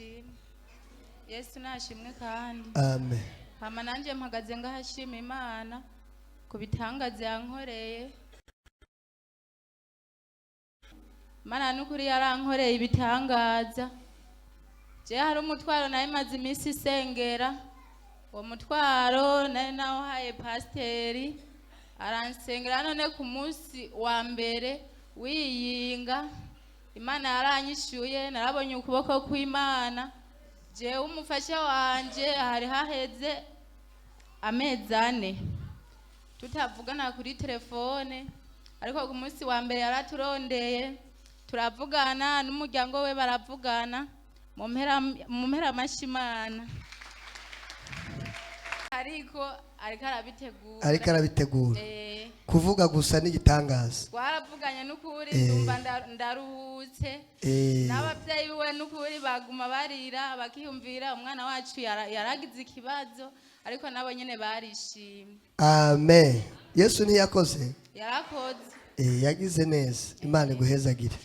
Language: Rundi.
Nashimwe, Yesu nashimwe kandi. Amen. Hama nanjye mpagaze ngahashima Imana ku bitangaza yankoreye. Imana n'ukuri yarankoreye ibitangaza. Je hari umutwaro nari maze iminsi isengera. Uwo mutwaro nari nawuhaye pasiteri, aransengera. None ku munsi wa mbere wiyinga, Imana yaranyishuye, narabonye ukuboko kw'Imana. Jewe umufasha wanje hari haheze amezi 4 tutavugana kuri telefone, ariko ku munsi wa mbere yaraturondeye, turavugana, n'umuryango we baravugana. Mu mpera amashimana, ariko arabitegura. Ariko arabitegura. Eh. Kuvuga gusa n'igitangaza. Twaravuganye n'ukuri. Ndumva ndaruhutse. N'ababyeyi biwe n'ukuri baguma barira, bakiyumvira umwana wacu yaragize ikibazo, ariko nabo nyene barishimye. Amen. Yesu ntiyakoze? Yarakoze. Yagize neza. Imana iguhezagire.